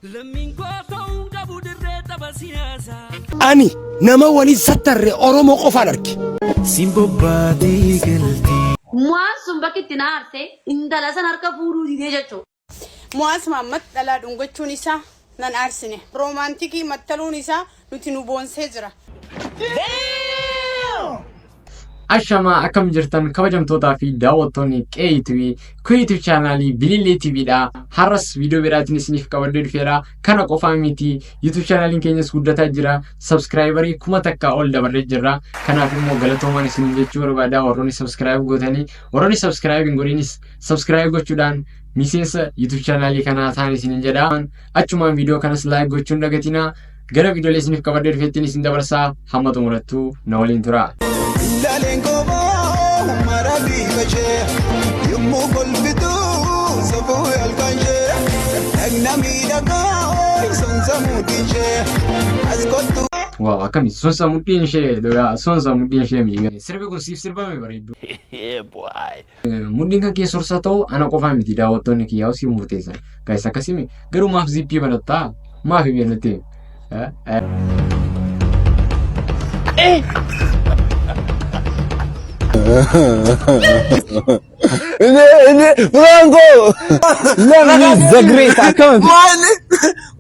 Lammiin koo ta'uu qabu dirree tapha siyaasaa. Ani nama waliin sattarre Oromoo qofaan arge. Simboo baatee galti. Mu'aan sun bakki itti na aarse intala san harka fuudhuu didee jechuudha. Mu'aaz Mahaammad dhalaa dhungachuun isaa nan aarsine. Roomaantikii mattaluun isaa nuti nu boonsee jira. Ashamaa akkam jirtan kabajamtootaa fi daawwattoonni Qe'ee TV kun YouTube chaanaalii Bilillee TV dha. Har'as viidiyoo biraatiin isiniif qabadhee dhufeera. Kana qofaa miti YouTube chaanaaliin keenyas guddataa jira. Sabskraayibarii 1000 ol dabarree jirra. Kanaaf immoo galatoomaan isin jechuu barbaada. Warroonni sabskiraayib gootanii warroonni sabskiraayib hin godhinis sabskiraayib gochuudhaan miseensa YouTube chaanaalii kanaa ta'an isinin jedha. Achumaan viidiyoo kanas laayik gochuun dagatinaa. Gara viidiyoolee isiniif qabadhee dhufeettiin isin dabarsaa hamma xumurattuu na waliin turaa. Ilaaleen kophaa mara bifa ishee yommuu kolfitu safuu halkan ishee dhagna miidhagaa sonsa mudhiin ishee as kottu. Waaw akkami sonsa mudhiin ishee dhugaa sonsa mudhiin ishee miidhagaa. Sirbi kun siif sirbame bareeddu. Mudhiin kan kee sorsa ta'u ana qofaa miti daawwattoonni kiyyaa si murteessan. Gaayis akkasimi garuu maaf ziippii banattaa maaf hin banattee? Franco! Love is the great akkam Maali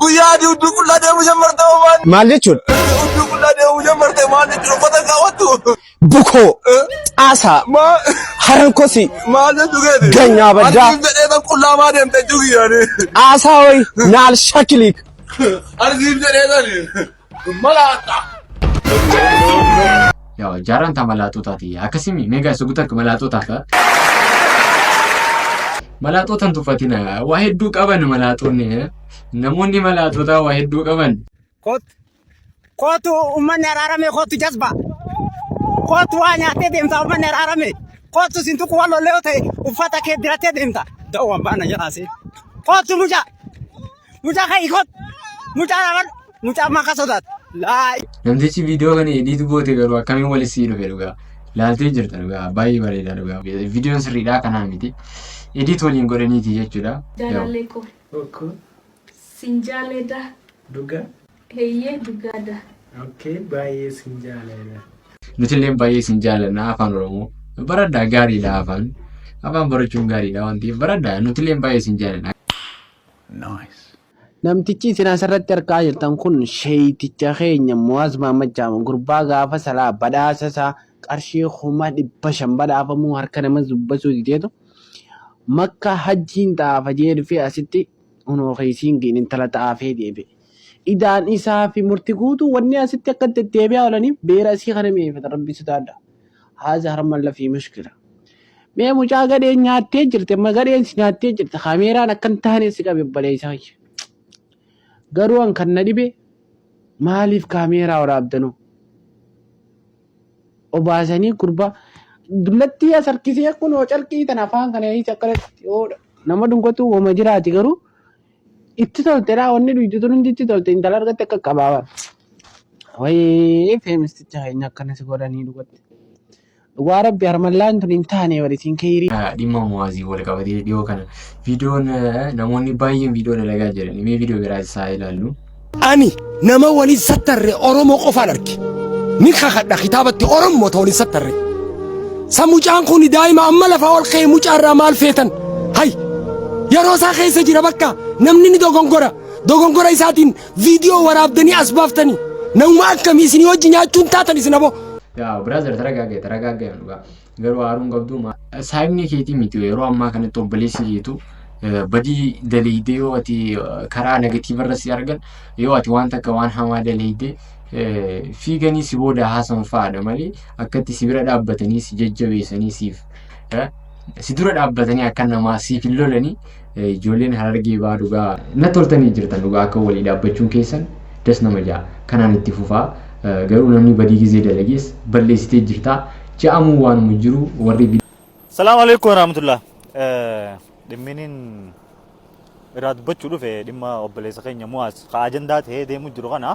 guyyaa adii hudduu qullaa deemuu jammartee maal? Maal jechuudha? Hudduu qullaa deemuu jammartee maal jechuudha? Uffata kaawwattu. Bukoo, xaasaa, Maal harankosi, maal jechuu keeti? Ganyaa baddaa. Ani siif jedhee tan qullaa maa deemte jechuu kiyyaani. Xaasaa wayi, naal shakiliik. Ani siif jedhee tani. Malaaxa. Yaa jaarraan taa malaaxootaati. Akkasimi meegaa isa guutuu akka malaaxootaaf. Malaaxootan tuffatina. Waa hedduu qaban malaaxoonni. Namoonni malaaxootaa waa hedduu qaban. Kootu kootu uummanni araarame kootu jazba kootu waa nyaatee deemta uummanni araarame kootu sin tuqu waan lollee yoo ta'e uffata kee diratee deemta da'uwwan baana jalaasee kootu mucaa mucaa ka'i kootu mucaa dhaabadhu mucaa maqaa sodaatu laa Namtichi viidiyoo kana ediit goote garuu akkamiin walitti sii dhufe dhugaa. Laaltee jirta dhugaa baay'ee bareeda dhugaa. Viidiyoon sirriidhaa kanaa miti. Ediit waliin godhaniiti jechuudha. Jaalallee koo. Okkoo. Sin jaaledha. Dhugaa? Eeyyee dhugaadha. Okay, baay'ee sin jaaladha. Nutillee baay'ee isin jaallanna afaan Oromoo. Baradhaa gaariidha afaan. Afaan barachuun gaariidha waan ta'eef baradhaa nutillee baay'ee isin jaallanna. Namtichi isin asirratti argaa jirtan kun sheeyticha keenya Mu'aaz Mahammad jedhama. Gurbaa gaafa salaa badhaasa isaa qarshii 500,000 badhaafamuu harka nama dubbasuu dideetu Makka hajjiin xaafa jee dhufee asitti kunoo keessiin giin intala xaafee deebi'e. Idaan isaa fi murti guutuu wanni asitti akka deddeebi'aa oolaniif beera isii kana mi'eeffata rabbi sodaadha. Haaza harman lafii mushkila. Mee mucaa gadheen nyaattee jirti amma gadheen si nyaattee jirti kaameeraan akka hin taane si qabe obboleessa kiyya. Garuu an kan na dhibe maaliif kaameeraa waraabdanuu? Obaasanii gurbaa dullattii as harkisee kunoo carqii tana afaan kana hiisa akkanatti yoo nama dhungatu woma jiraati garuu itti tolte dhaa wanni dhuydu tun hundi itti tolte intala argatte akka qabaaban. Wayii feemisticha keenya akkana si godhanii dhugatti. Dhugaa rabbi harmallaan tun hin taane bari siin keeyrii. Dhimma muwaazii wal qabatee dhiyoo kana viidiyoon namoonni baay'een viidiyoo dalagaa jiran mee viidiyoo biraa isaa ilaallu. Ani nama waliin sattarre Oromoo qofaan arge. Ni kakadha kitaabatti Oromoo ta waliin sattarre. Sa mucaan kun daa'ima amma lafaa ol ka'e mucaa irraa maal feetan? Hay! Yeroo isaa keessa jira bakka namni ni dogongora. Dogongora isaatiin viidiyoo waraabdanii as baaftanii. Namuma akkamii isinii wajji nyaachuun taatan isin aboo. Yaa brother taragaagee taragaagee dhugaa garuu aaruun qabdu saayibni keetii miti yeroo ammaa kanatti obboleessi keetu badii daleeydee yoo ati karaa negatiiva irra si argan yoo ati waan takka waan hamaa daleeydee fiiganii si booda haasan fa'aadha malee akkatti si bira dhaabbatanii si jajjabeessanii siif si dura dhaabbatanii akka namaa siif hin lolanii ijoolleen harargee baa dhugaa na toltanii jirtan dhugaa akka walii dhaabbachuun keessan das nama ja'a kanaan itti fufaa garuu namni badii gizee dalagees balleessitee jirtaa ja'amuu waanuma jiru warri Salaamu alaikum warahmatullah. Dhimminiin irraa dubbachuu dhufe dhimma obboleessa keenya Mu'aaz ka ajandaa ta'ee deemu jiru kana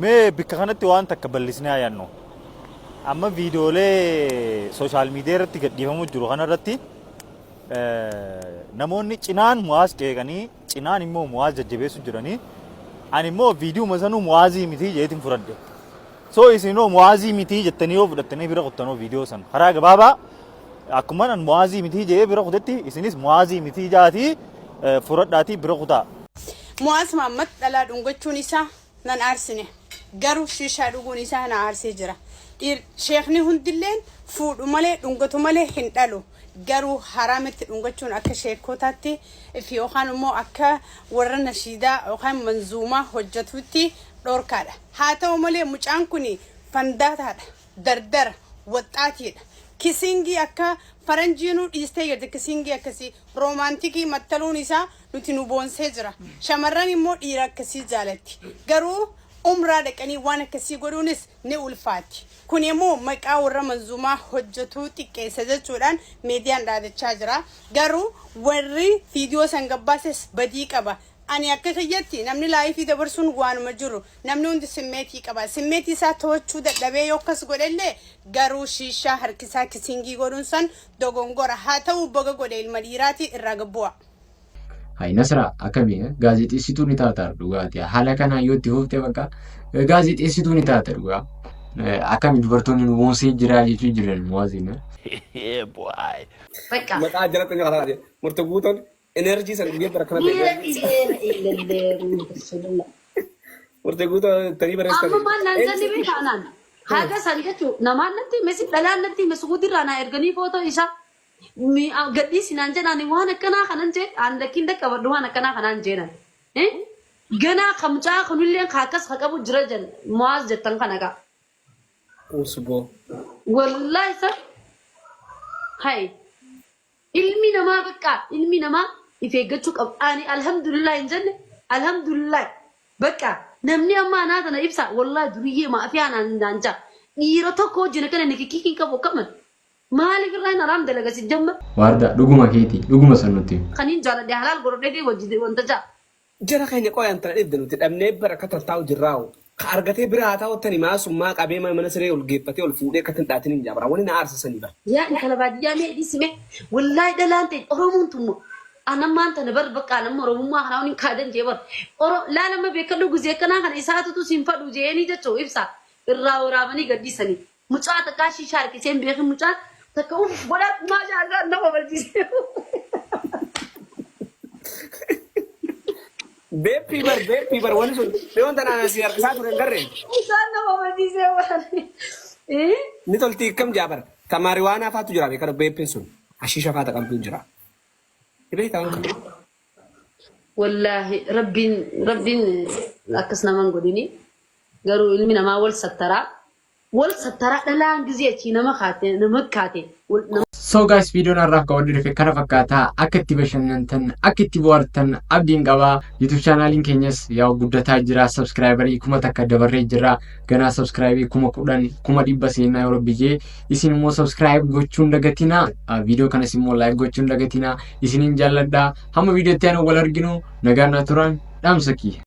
mee bikka kanatti waan takka bal'isnee haa yaadnu. Amma viidiyoolee sooshaal miidiyaa irratti gadhiifamuu jiru kana irratti namoonni cinaan Mu'aaz qeeqanii Cinaan immoo Mu'aaz jajjabeessu jiranii. Ani immoo viidiyuma sanuu Mu'aazii mitii jeetiin fudhadhe. So isinoo Mu'aazii mitii jettanii yoo fudhattanii bira kuttanoo viidiyoo san karaa gabaabaa akkuma an Mu'aazii mitii jedhee bira kutetti isinis Mu'aazii mitii jaatii fudhadhaatii bira kutaa. Mu'aaz Mahammad dhalaa dhungachuun isaa nan aarsine. Garuu shiishaa dhuguun isaa na aarsee jira. Dhiir sheekni hundilleen fuudhu malee dhungatu malee hin dhalu. Garuu haraamitti dhungachuun akka sheekotaatti fi yookaan immoo akka warra nashiidaa yookaan manzuumaa hojjetuutti dhorkaadha. Haa ta'u malee mucaan kun fandaataadha. Dardara. Waxxaatiidha. Kissingii akka faranjiinuu dhiistee jirti kissingii akkasii romanticii mattaluun isaa nuti nu boonsee jira. Shamarran immoo dhiira akkasii jaalatti. Garuu umraa dhaqanii waan akkasii godhuunis ni ulfaatti. Kun immoo maqaa warra manzuumaa hojjetuu xiqqeessa jechuudhaan miidiyaan dhaadachaa jira. Garuu warri viidiyoo san gabbaases badii qaba. Ani akka kiyyatti namni liveii dabarsuun waanuma jiru. Namni hundi simmeetii qaba. Simmeetii isaa to'achuu dadhabee yoo akkas godhellee garuu shiishaa harkisaa kissingii godhuun san dogongora. Haa ta'u baga godhe ilma dhiiraati irraa gabbu'a. Hayi Nasraa akkamii gaazexeessituu ni taata dhugaati. Haala kanaan yoo itti fufte bakka gaazexeessituu ni taata dhugaa. Akkami dubartoonni nu boonsee jira jechuu jiran muwaazin. Bakka. Maqaa jalatti inni karaa murte guutuun energy san dhugee bara kana Dhiira ta'e. illee. Murte guutuun tarii barreessan. Amma maal naan jenni beekaa naan. Haga san jechuun namaan natti hime si dhalaan natti hime suudirraa naa erganii footoo isaa. Gadhiisi naan jedhaan waan akkanaa kanan jee aan lakkiin dhaqqabadhu waan akkanaa kanaan jeenan. Ganaa ka mucaa kunillee ka akkas ka qabu jira jen Mu'aaz jettan kana gaa. Usboo. Wallaahi sa hay ilmi namaa bakka ilmi namaa if eeggachuu qaba. Ani alhamdulillah hin jenne alhamdulillah bakka namni amma anaa tana ibsa wallaahi duriyyee maafiyaa naan naan jaa. Dhiira tokko wajjin akkana nikikkii hin qabu akkaman. Maaliif irraa hin haraam dalaga si jamma. Waardaa dhuguma keeti dhuguma san nutti. Kaniin jaaladhe halaal godhadhee wajji wanta jaa. Jara keenya qoyan tana dhibde nuti dhabnee bara akka tattaa'u jirraa'u. Ka argatee bira haa taa'u tani maasummaa qabee mana siree ol geeffatee ol fuudhee akka hin dhaatin hin jaabara. Wani na aarsisanii bara. Yaa intala baadiyyaa mee dhiisime wallaahi dhalaan ta'e Oromoon tummo anammaan tana bar bakka anamma Oromummaa kanaa waliin kaadan jee bar Oro laalama beekadhu guzee akkanaa kana isaatutu siin fadhu jeeni jechuu ibsa irraa waraabanii gadhiisanii mucaa takkaa shishaa harkisee hin beekin mucaan takka uff godhaa maashaa isaa nama barsiise. Beeppii bar beeppii bar wani sun dhiyoon tanaan asii harkisaa ture hin garree. Isaan nama barsiisee waan. Ni tolti akkam jaabar. Ta maariwaanaa faatu jira beekadhu beeppiin sun. Hashiisha faata qabdu jira. Dhibee ta'an kana. Wallaahi rabbiin rabbiin akkas naman godhini garuu ilmi namaa wal sattaraa wal sattaraa dhalaan gizee achii nama kaate nama kaate wal- So guys, viidiyoon har'aaf qabadhu dhufe kana fakkaataa. Akka itti bashannantan, akka itti bohaartan abdiin qabaa. YouTube channeliin keenyas yaa guddataa jira. Subscriberii 1000 dabarree jira. Ganaa subscriberii 10,000 100,000 seenaa yeroo biyyee isin immoo subscribe gochuun dagatinaa. Viidiyoo kanas immoo like gochuun dagatinaa. Isiniin jaalladha. Hamma viidiyootti aanu wal arginu nagaan naa turan dhaamsa kiyya.